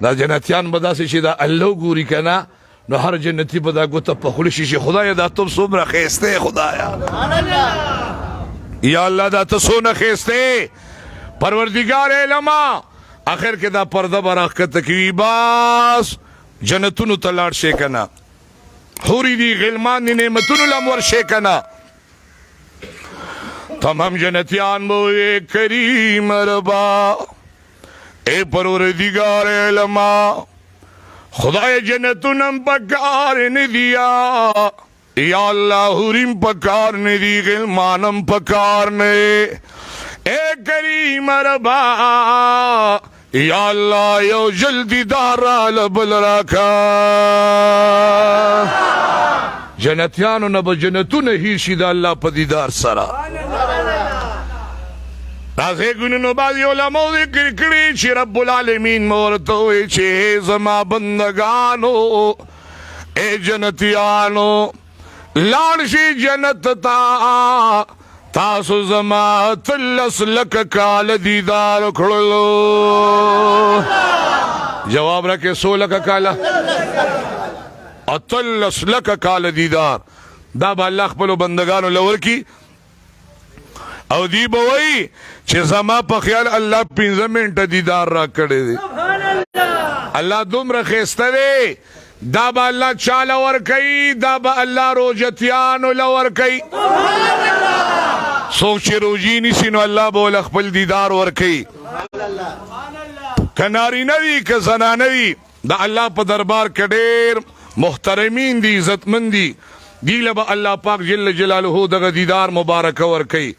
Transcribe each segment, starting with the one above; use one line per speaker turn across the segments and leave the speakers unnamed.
دا جنتیان به داسې چې دا الله ګوري که نه، نو هر جنتی به دا ګوته په خوله شي چې خدایه دا ته څومره ښایسته یې، خدایه یا الله دا ته څونه ښایسته یې پروردګار علما. اخر کې دا پرده به راښکته کوي، بس جنتونو ته لاړ شي که نه، حورې دي، غلمان دي، نعمتونو له هم ورشي که نه. تمام جنتیان به وایي کریم ربا، اے پروردگار علما، خدای جنتونم پکار ندیا، یا الله حوریم پکار ندی، غلمانم پکار نه، اے کریم ربا، یا الله یو جل دیدار را لبل راکا. جنتیانو نه به جنتونه هیر شي د الله په دیدار سره. راځي ګونو بعض علماء ذکر کړي چې رب العالمین ورته وایي چې زما بندگانو، اے جنتیانو، لاړ شي جنت ته، تاسو زما 13 لک کال دیدار کړلو. جواب راکې، سو لک کال؟ 13 لک کال دیدار دا به الله خپل بندگانو لور کی، او دی به وای چې زما په خیال الله 5 منټه دیدار را کړی دی. الله دومره ښایسته دی. دا به الله چاله ورکوي؟ دا به الله روژتیانو له ورکوي. څوک چې روژې نیسي نو الله به ول خپل دیدار ورکوي، که نارینه وي که زنانه وي. د الله په دربار کې ډېر محترمین دي، عزتمن دي، دی له به الله پاک جل جلاله دغه دیدار مبارک ورکوي.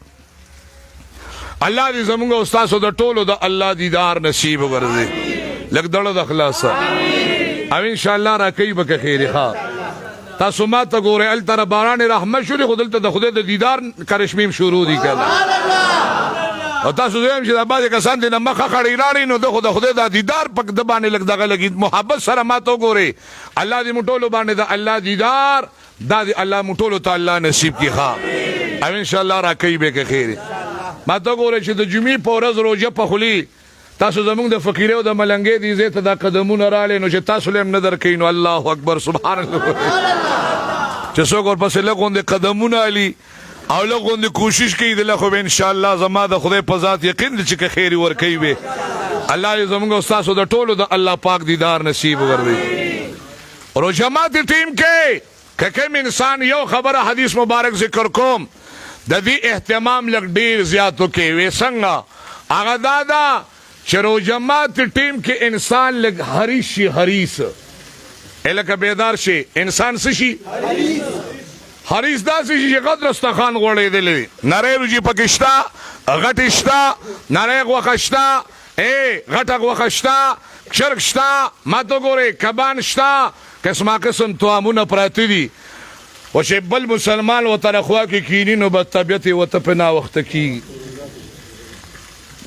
الله دې زمونږ او تاسو د ټولو د الله دیدار نصیب وګرځي. لږ دړه د خلاصه او ان شاء الله را کوي به که خیر. ښه، تاسو ما ته ګورئ، هلته باران رحمت شروع، خو دلته د خدای د دیدار کرشمیم شروع دي که نه؟ او تاسو زه چې دا بعضې کسان دې نه مخه خړې راړي، نو د خو د خدای دا دیدار پک د باندې لږ دغه لګي. محبت سره ما ته وګورئ. الله دې موږ ټولو باندې د الله دیدار، دا دې الله موږ ټولو ته الله نصیب کړي. ښه، او ان شاء الله را کوي به که خیر. ما ته وګورئ چې د جمعې په ورځ روژه په خولي تاسو زمونږ د فقیرې او د ملنګې دې ځای ته دا قدمونه راغلې، نو چې تاسو له هم نه درکوي نو الله اکبر، سبحان الله، چې څوک ورپسې لږ غوندې قدمونه علي او لږ غوندې کوشش کوي، دله خو به انشاءالله زما د خدای په ذات یقین دی چې که خیر یې ورکوي به. الله دې زمونږ او ستاسو د ټولو د الله پاک دیدار نصیب وګرځوي. روژه ماتي ټیم کې که کوم انسان، یو خبره حدیث مبارک ذکر کوم، د دې اهتمام لږ ډیر زیات وکړي. وې څنګه؟ هغه دا ده چې روژه ماتي ټیم کې انسان لږ حریص شي. حریص لکه بیدار شي انسان څه شي؟ حریص داسې شي چې غټ دسترخوان غوړېدلی وي، نری وریجې پکې شته، غټې شته، نری غوښه شته، ای غټه غوښه شته، چرګ شته، ما ته وګورئ، کبان شته، قسمه قسم طعامونه پراته دي، خو چې بل مسلمان ورته خوا کې کیني نو بس طبیعت یې ورته په ناوخته کېږي.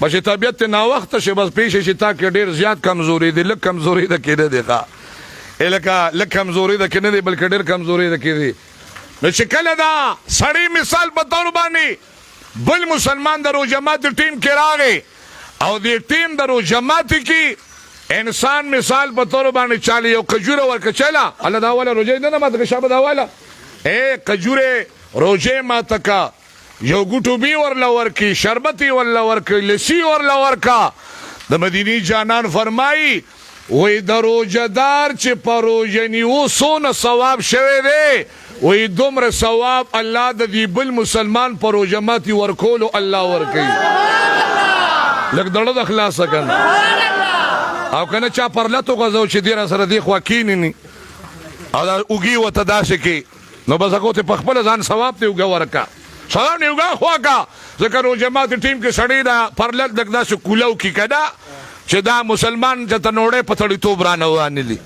بس چې طبیعت ته ناوخته شي، بس پېښه شي تا کې ډېر زیات کمزوري دی، لږ کمزوري ده کې نه دی، ښه لکه لږ کمزوري ده کې نه دی، بلکې ډېر کمزوري ده کې دی. نو چې کله دا سړی مثال په طور باندې بل مسلمان د روژه ماتي ټیم کې راغی، او دې ټیم د روژه ماتي کې انسان مثال په طور باندې چاله یو کجوره ورکه، چلا الله دا والا روژه نه ماته که، شابه دا والا اے کجوره روژه ماته کا، یو ګوټو بی ورله ورکی، شربت یې ورله ورکی، لسی ورله ورکا. د مدینی جانان فرمایي وای د روژهدار چې په روژه نیو څونه ثواب شوی دی، وای دومره ثواب الله د دې بل مسلمان په روژه ماتي ورکولو الله ورکوي. لږ دړه د خلاصه کنه، او کنه چا پرلتو غزو چې دې را سره دې خوا کینی او دا اوږي ورته داسې کې، نو بس هغه ته په خپل ځان ثواب ته اوږه ورکا، ثواب نه اوږه خوا کا. ځکه روژه ماتي ټیم کې سړی دا پرلت لږ داسې کولاو کی کنه چې دا مسلمان چې ته نوړې په تړیتوب رانه وانلي.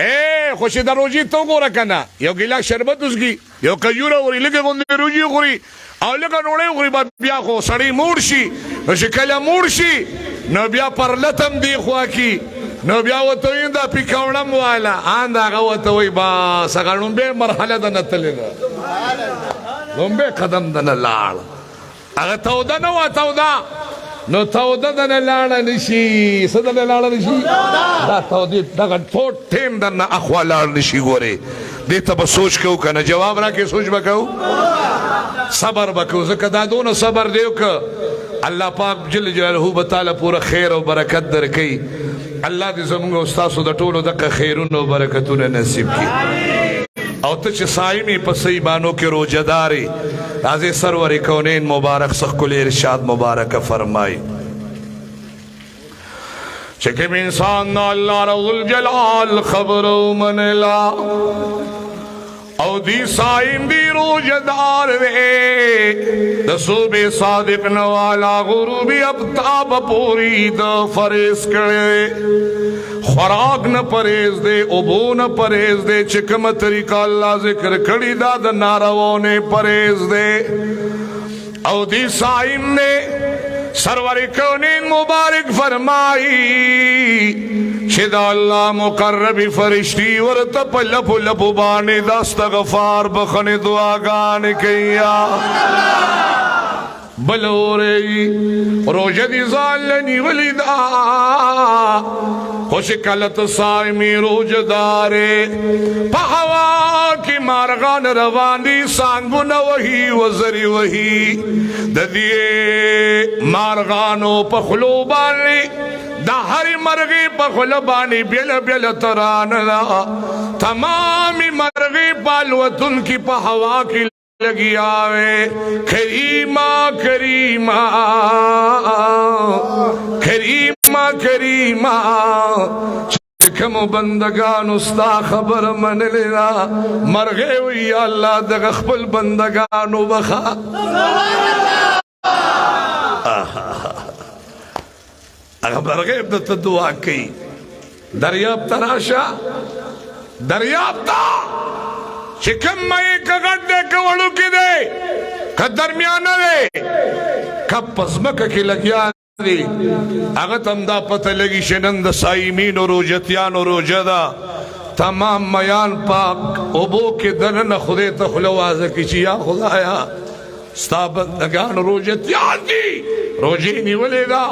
اے خو چې د روژې ته وګوره که نه، یو ګیلاس شربت وڅکي، یو کجوره وخوري، لږه غوندې روژې وخوري او لږه ډوډۍ وخوري، بیا خو سړی موړ شي. نو چې کله موړ شي نو بیا پرلت هم دې خوا کي، نو بیا ورته وایي دا پیکوړم واله ان د هغه ورته وایي، بس هغه ړومبی مرحله د نه تللې ده، ړومبی قدم د نه لاړ. هغه توده نه وه، توده نو توده د نه لاړه نشي. څه د نه لاړه نشي؟ دا توده دغه ټول ټیم د نه اخوا لاړ نشي. ګورې، دې ته به سوچ کوو که نه؟ جواب راکړې. سوچ به کوو، صبر به کوو، ځکه دا دونه صبر دی که الله پاک جل جلاله به تعالی پوره خیر او برکت درکوي. الله دې زموږ او ستاسو د ټولو دغه خیرونه او برکتونه نصیب کړي. او ته چې صایمې، په صحیح معنو کې روژهدارې، راځې سرور کونین مبارک ښکلی ارشاد مبارک فرمایي چې کوم انسان نه الله رب الجلال خبر ومنلا او دی صائم دی، روژهدار وی، د صبح صادق نه والا غروب افتاب پوری د فرض کړي، خوراک نه پرهیز دی، اوبو نه پرهیز دی، چې کومه طریقه الله ذکر کړي دا د نارواو نه پرهیز دی او دی صائم نے، سرور کونین مبارک فرمائی چې دا الله مقرب فرشتي ورته په لپو لپو باندې د استغفار بخنه دعاګانې کوي. بل اوري، روژه دي ځان له نیولې ده، خو چې کله ته صایمې، روژهدارې، په هوا کې مارغان روان دي، څانګونه وهي، وزرې وهي، د دې مارغانو په خولو باندې، د هرې مرغې په خوله باندې بېله بېله ترانه ده. تمامې مرغې په الوتون کې په هوا کې لګیا وي، کریما کریما کریما کریما، کوم بندگانو ستا خبر منلې ده. مرغې وی، یا الله، دغه خپل بندگانو بخا. هغه مرغې د ته دعا کوي. دریاب ته راشه، دریاب ته چې کوم مې که غټ دی که وړوکی دی که درمیانه دی که په ځمکه کې لګیا دی، هغه ته هم دا پته لګي چې نن د صایمینو روژتیانو روژه ده. تمام میان پاک اوبو کې دننه خدای ته خوله وازه کړي چې یا خدایا، ستا بندګان روژتیان دي، روژې نیولې ده.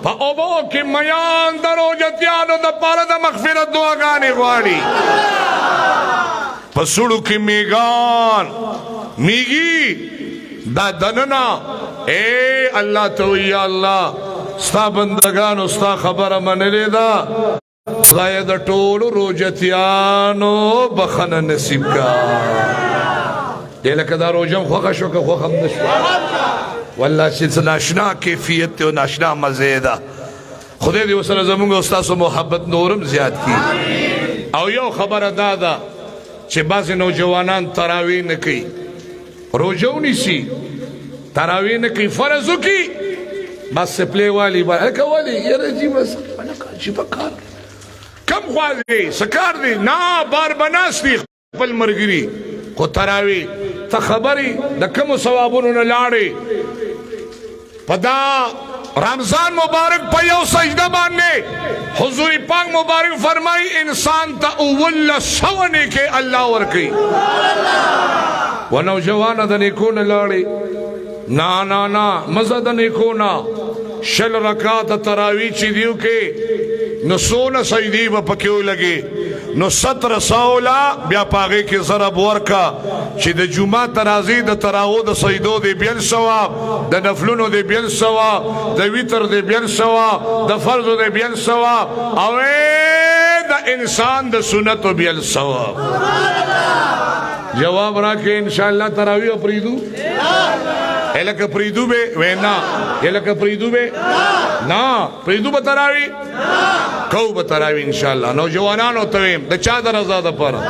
په اوبو کې میان د روژتیانو دپاره د مغفرت دعاګانې غواړي. په سړو کې میګان میږي دا دننه اے الله ته وایي، یا الله، ستا بندګانو ستا خبره منلې ده، خدای د ټولو روژتیانو بخنه نصیب کا. دې لکه دا روژم خوښه شو که خوښه هم نه شوه؟ والله چې څه ناشنا کیفیت دی او ناشنا مزه ده. خدای دې وسره زمونږ او ستاسو محبت نورم زیات کړي. او یو خبره دا ده چې بعضې نوجوانان تراوی نه کوي، روژه ونیسي، تراوی نه کوي، فرض وکړي، بس سپلی والی هلکه ولې؟ یاره جي بس هلکه عجیبه کار دی. کم خوا دی، څه کار دی؟ نه بار به ناست دي خپل ملګري، خو تراوی ته خبرې د کومو ثوابونو نه لاړې. په دا رمضان مبارک په یو سجده باندې حضور پاک مبارک فرمای انسان ته 1700 نیکې الله ورکوي. و نوجوان د نیکو نه لاړې، نه نه نه، مزه د نیکو نه. 20 رکعات تراوی چې دیو کې نو سونه سجدي به پکې ولګي، نو 1700 لا بیا پاغې کې ضرب ورکا چې د جمعه ترازی د تراو د سجدو دی بیل ثواب، د نفلونو دی بیل ثواب، د وتر دی بیل ثواب، د فرض دی بیل ثواب او د انسان د سنتو بیل ثواب. جواب راکې، ان شاء الله تراوی پریدو؟ الکه پریدو به وینا؟ الکه پریدو به نه؟ پریدو به تراوی کو به تراوی ان شاء الله. نوجوانانو ته ویم، د چا د رضا د پاره؟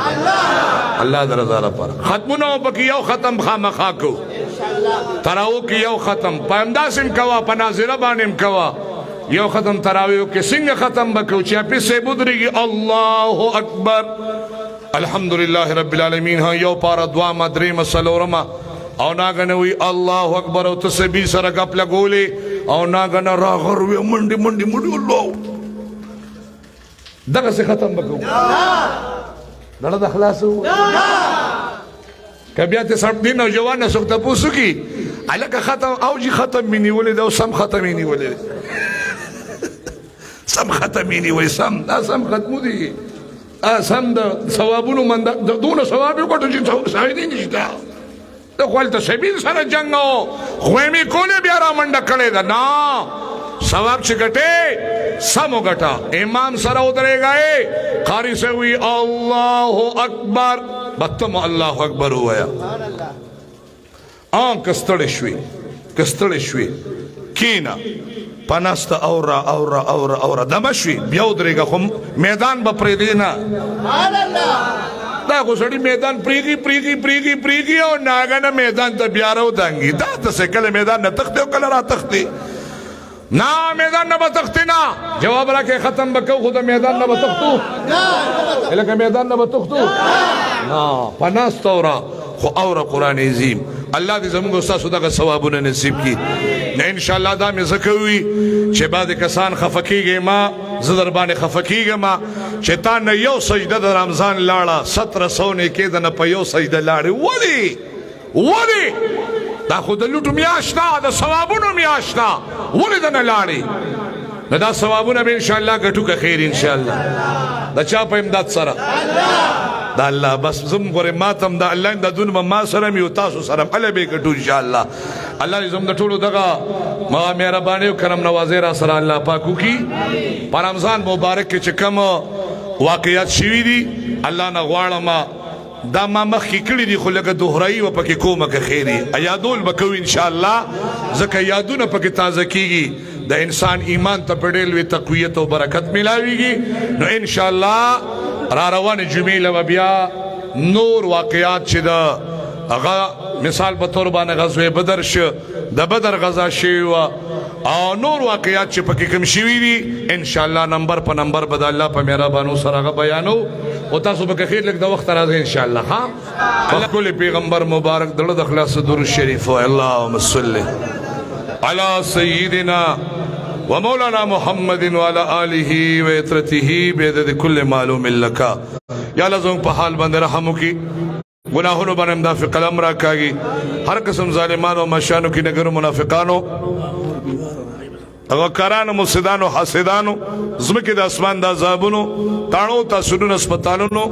الله د رضا د پاره. ختمونه پکې یو ختم خامخا کو، تراو کې یو ختم په همداسې کوا، په ناظره باندې کوا. یو ختم تراوی کې څنګه ختم بکو؟ چې په سه بدريږي، الله اکبر، الحمدلله رب العالمین، ها یو پارا دوا ما درې مسلورما او ناګنه وی الله اکبر او تسبیح سره غپ لګولې او ناګنه راغر وی منډي منډي منډي الله، دغه څه ختم وکړو. دړه د خلاصو کبیا ته سب دین نوجوان څوک تاسو کی الکه ختم او جی ختم می نیولې دا سم ختم می نیولې، سم ختم می نیولې، سم دا سم ختمو دي، سم د ثوابونو من دونه ثواب یې وګټو چې سړی دی نشته. د خو هلته سبیل سره جنګ او خویمې کولې، بیا را منډه کړې ده. نه، ثواب چې ګټې سم وګټه. امام سره ودرېږئ، قاري صاحب وي الله اکبر، بتم الله اکبر ووایه. آن که ستړی شوې، که ستړی شوې کینه، پناسته اورا اورا اورا اورا، دمه شوې بیا ودرېږه، خو میدان به پرېږدې نه. دا خو سړی میدان پرېږي پرېږي پرېږي پرېږي او ناګنه میدان ته بیا راودانګي. دا ته څه کله میدان نه تښتې او کله را تښتې؟ نه، میدان نه به تښتې نه. جواب راکړئ، ختم به کوو، خو د میدان نه به تښتو؟ لکه میدان نه به تښتو نه. په ناسته اوره، خو اوره قرآن عظیم. الله دې زموږ ستاسو دغه ثوابونه نصیب کړي. نه، ان شاء الله دا مې ځکه وي چې بعضې کسان خفه کېږي، ما زه در باندې خفه کېږم چې تا نه یو سجده د رمضان لاړه، 1700 نیکې د نه په یو سجده لاړې. ولې؟ ولې؟ دا خو د لوټو میاشت ده، د ثوابونو میاشت ده، ولې د نه لاړې؟ نو دا ثوابونه به ان شاء الله ګټو که خیر ان شاء الله. د چا په امداد سره؟ د الله. بس زم غره ماتم د الله امدادونه به ما سره مې او تاسو سره الله به ګټو ان شاء الله. الله دې زموږ د ټولو دغه ما مهرباني او کرم نوازي را سره الله پاک وکړي. په رمضان مبارک کې چې کوم واقعیات شوي دي، الله نه غواړم، دا ما مخکې کړي دي خو لږه دوهرایي به پکې کومه که خیر یې یادول به کوو انشاءالله، ځکه یادونه پکې تازه کېږي، د انسان ایمان ته په ډېر لوی تقویت او برکت ملاویږي. نو انشاءالله را روانې جمعې له به بیا نور واقعات چې د هغه مثال په تور باندې غزوه بدر شو، د بدر غزا شوې وه او نور واقعات چې پکې کوم شوي دي، ان شاء الله نمبر په نمبر به د الله په مهربانو سره هغه بیانو او تاسو به خیر لږ د وخت راځي ان شاء الله. ها، خپل پیغمبر مبارک دړه د خلاص درود شریف. اللهم صل علی سیدنا ومولانا محمد وعلى آله وعترته بعدد كل معلوم لك. یا الله زموږ په حال باندې رحم وکړي، ګناهونو باندې امداد فی قلم راکاږي، هر قسم ظالمانو، مشانو کې نګرو، منافقانو، غکارانو، مفسدانو، حاسدانو، زمکه د اسمان د عذابونو، تاڼو، تاسونو، هسپتالونو،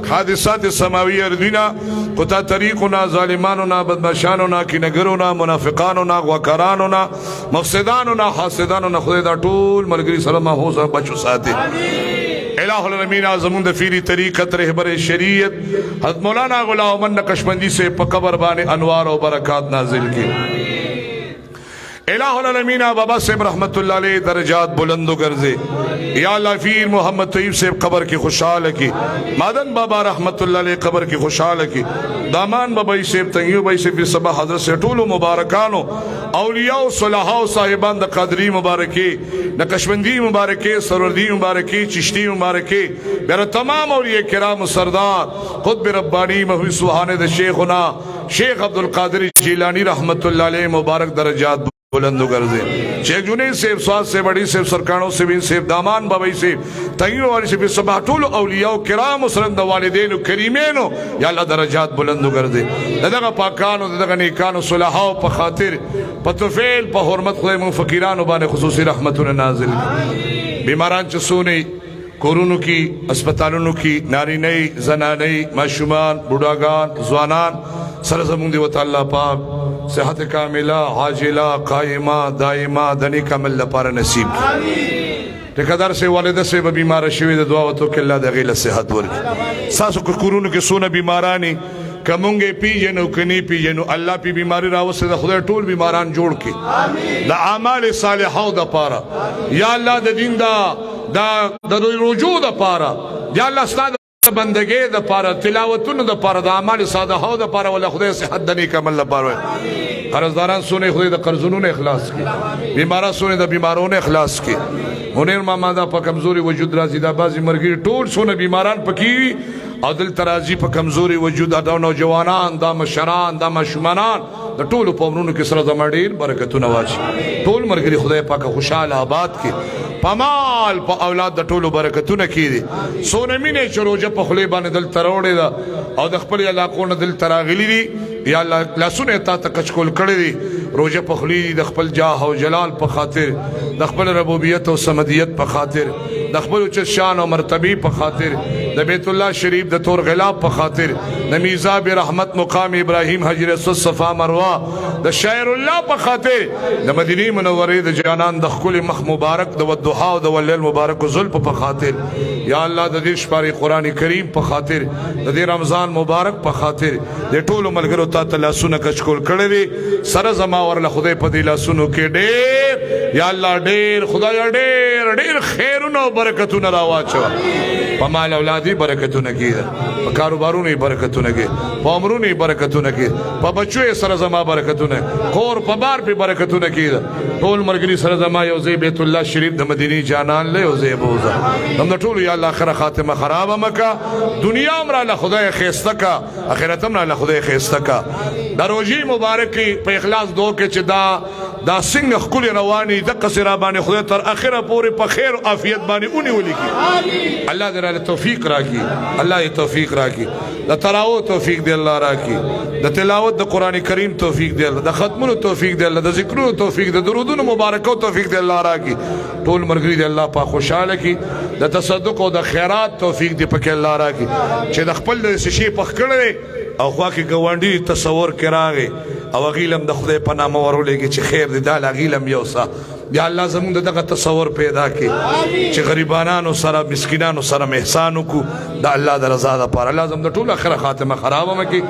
حادثات سماوی اردینا، قطع طریقنا، ظالمانو نا، بدمعشانو نا، کینګرو نا، منافقانو نا، غوکارانو نا، مفسدانو نا، حاسدانو نا، خدای دا ټول ملګری سره محفوظ بچو ساتي. الہ العالمین، زمون د فیری طریقت رهبر شریعت حضرت مولانا غلام عمر نقشبندی سے په قبر باندې انوار او برکات نازل کړي. الہ العالمین، بابا صاحب رحمت الله علیه درجات بلند ګرځي. یا الله فیر محمد طیب صاحب قبر کې خوشاله کی، مادن بابا رحمت الله علیه قبر کې خوشاله کی، دامان بابا صاحب، تنگیو بھائی صاحب، سبا حضرت سے ټولو مبارکانو اولیاء او صلحاء او صاحبان د قادری مبارکی، نقشبندی مبارکی، سروردی مبارکی، چشتی مبارکی، میرا تمام اولیاء کرام، سردار قطب ربانی محوی سبحانه د شیخنا شیخ عبد القادر جیلانی رحمت الله علیه مبارک درجات بلند ګرځي. شیخ جنید صاحب، سواد صاحب، اڑی صاحب، سرکانو صاحب، صاحب دامان بابای صاحب، تنگیو والی صاحب، سبا ټول اولیاء کرام سره د والدینو کریمینو یا الله درجات بلند ګرځي. دغه پاکانو، دغه نیکانو صلحاو په خاطر، په توفیل، په حرمت خدای مون فقیرانو باندې خصوصي رحمتونه نازل کړي. بیماران چې سونی کورونو کې، هسپتالونو کې، نارینه، زنانه، ماشومان، بوډاګان، ځوانان سره زمونږ دی وته الله پاک صحت کامله، عاجله، قائمه، دائمه د نیک عمل لپاره نصیب کړي. ټیکدار سه والده سه به بیمار شوی، د دعا وته کې الله د غیله صحت ورکړي. ساسو کورونو کې سونه بیمارانی کمونګه پیجنو کني پیجنو، الله پی بیماری راوسته، د خدای ټول بیماران جوړ کړي د اعمال صالحو د پاره. یا الله د دین دا د رجوع د پاره، یا الله ستاسو بندګۍ د پاره، تلاوتونو د پاره، د اعمال صالحو د پاره ول خدای صحت د نیک عمل لپاره. قرضداران سونه خدای د قرضونو نه اخلاص کړي، بیماران سونه د بیمارونو نه اخلاص کړي. هنر ماما دا په کمزوري وجود راځي، دا بعضی مرګري ټول سونه بیماران پکې او دلته راځي په کمزوري وجود. دا نوجوانان، دا مشران، دا ماشومانان، د ټولو په عمرونو کې سره زما ډېر برکتونه واچي. ټول مرګري خدای پاک خوشاله آباد کړي، په مال په اولاد د ټولو برکتونه کړي. سونه مینې چې روژه په خولې باندې دلته راوړې ده او د خپلې علاقو نه دلته راغلي دي. یا الله، لاسونه تا ته کچکول کړی دي، روزه پخلی دي، د خپل جاه او جلال په خاطر، د خپل ربوبیت او صمدیت په خاطر، د خپل اوچت شان او مرتبه په خاطر، د بیت الله شریف د تور غلاب په خاطر، د میزاب رحمت مقام ابراهیم، حجر اسود، صفا مروه، د شاعر الله په خاطر، د مدینه منورې د جانان د خپل مخ مبارک، د ودوحا او د واللیل مبارک زلف په خاطر، یا الله د دې شپاري قران کریم په خاطر، د دې رمضان مبارک په خاطر، د ټولو ملګرو ته لاسونه کچکول کړی دي، سره زما ورله خدای په دې لاسونو کې ډېر، یا الله ډېر، خدای ډېر ډېر خیرونه او برکتونه راواچوه. په مال اولادي برکتونه کیده، په کاروبارونو برکتونه کې، په عمرونو برکتونه کې، په بچو سره زما برکتونه، کور په بار په برکتونه کیده. ټول مرګري سره زما یو ځای بیت الله شریف د مدینی جانان له یو ځای بوزه. هم د ټولو یا الله اخره خاتمه خرابه مکه، دنیا هم را له خدای خیسته کا، اخرت هم را له خدای خیسته کا. د روژې مبارکي په اخلاص دو کې چې دا څنګه ښکلې رواني د قصې را باندې خدای تر اخره پورې په خیر او عافیت باندې ونیولې کی. الله دې راله توفیق راکړي، الله دې توفیق راکړي، د تراو توفیق دې الله راکړي، د تلاوت د قران کریم توفیق دې الله، د ختمونو توفیق دې الله، د ذکرونو توفیق، د درودونو مبارکو توفیق دې الله راکړي. ټول مرګري دې الله په خوشاله کړي، د تصدق او د خیرات توفیق دې پکې الله راکړي، چې د خپل د شي پخ کړی او خوا کې ګاونډي تصور کې راغی او غیلم د خدای په نامه ورولېږي چې خیر دې دا غیلم یوسه. یا الله زموږ دغه تصور پیدا کړي چې غریبانو سره، مسکینانو سره احسان وکړو د الله د رضا لپاره. الله زموږ ټول اخره خاتمه خرابه مکي.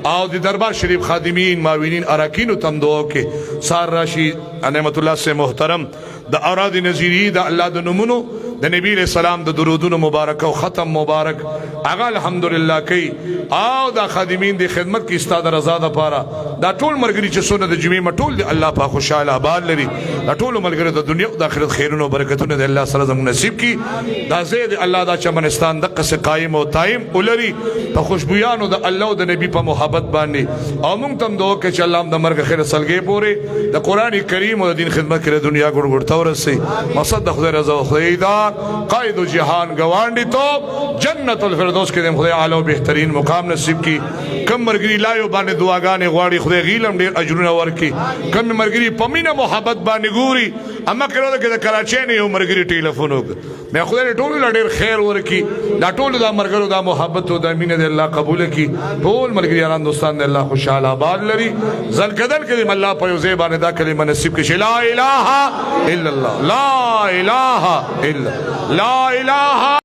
او د دربار شریف خادمین، معاونین، اراکین تم دعا کې سار راشي. نعمت الله سے محترم د اوراد نظیری، د الله د نومونو، د نبی علیہ السلام د درودونو مبارک او ختم مبارک هغه الحمدلله کوي، او دا خادمین دی خدمت کې استاد رضا د پاره. دا ټول مرګري چې سونه د جمعې مټول دی الله پاک خوشاله آباد لري. دا ټول ملګری د دنیا او د آخرت خیرونو او برکتونه د الله سره زموږ نصیب کی. دا زید الله دا چمنستان د قص قائم او تایم ولري په خوشبویانو د الله او د نبی په محبت باندې، او موږ تم دوه کې چې الله د مرګ خیر سلګي پورې د قران کریم او د دین خدمت کړي، دنیا ګړ ګړ تورسي. مقصد د خدای رضا او خدای دا قائد جهان گوانډي تو جنت الفردوس کې د خدای اعلی او بهترین مقام نصیب کی. کم مرګري لایو باندې دعاګانې غواړي، خدای غیلم ډیر اجرونه ورکي. کم مرګري پمینه محبت باندې ګوري، اما کړو کې د کراچۍ نه یو مرګري ټلیفون وکړ، مې خدای ټول له ډیر خیر ورکي. دا ټول دا مرګرو دا محبت او دا مینه دې الله قبول کړي. ټول مرګري یاران دوستان دې الله خوشاله آباد لري. ځل کدل کې الله په یو ځای باندې دا کلمه نصیب کړي، لا اله الا الله، لا اله الا، لا اله.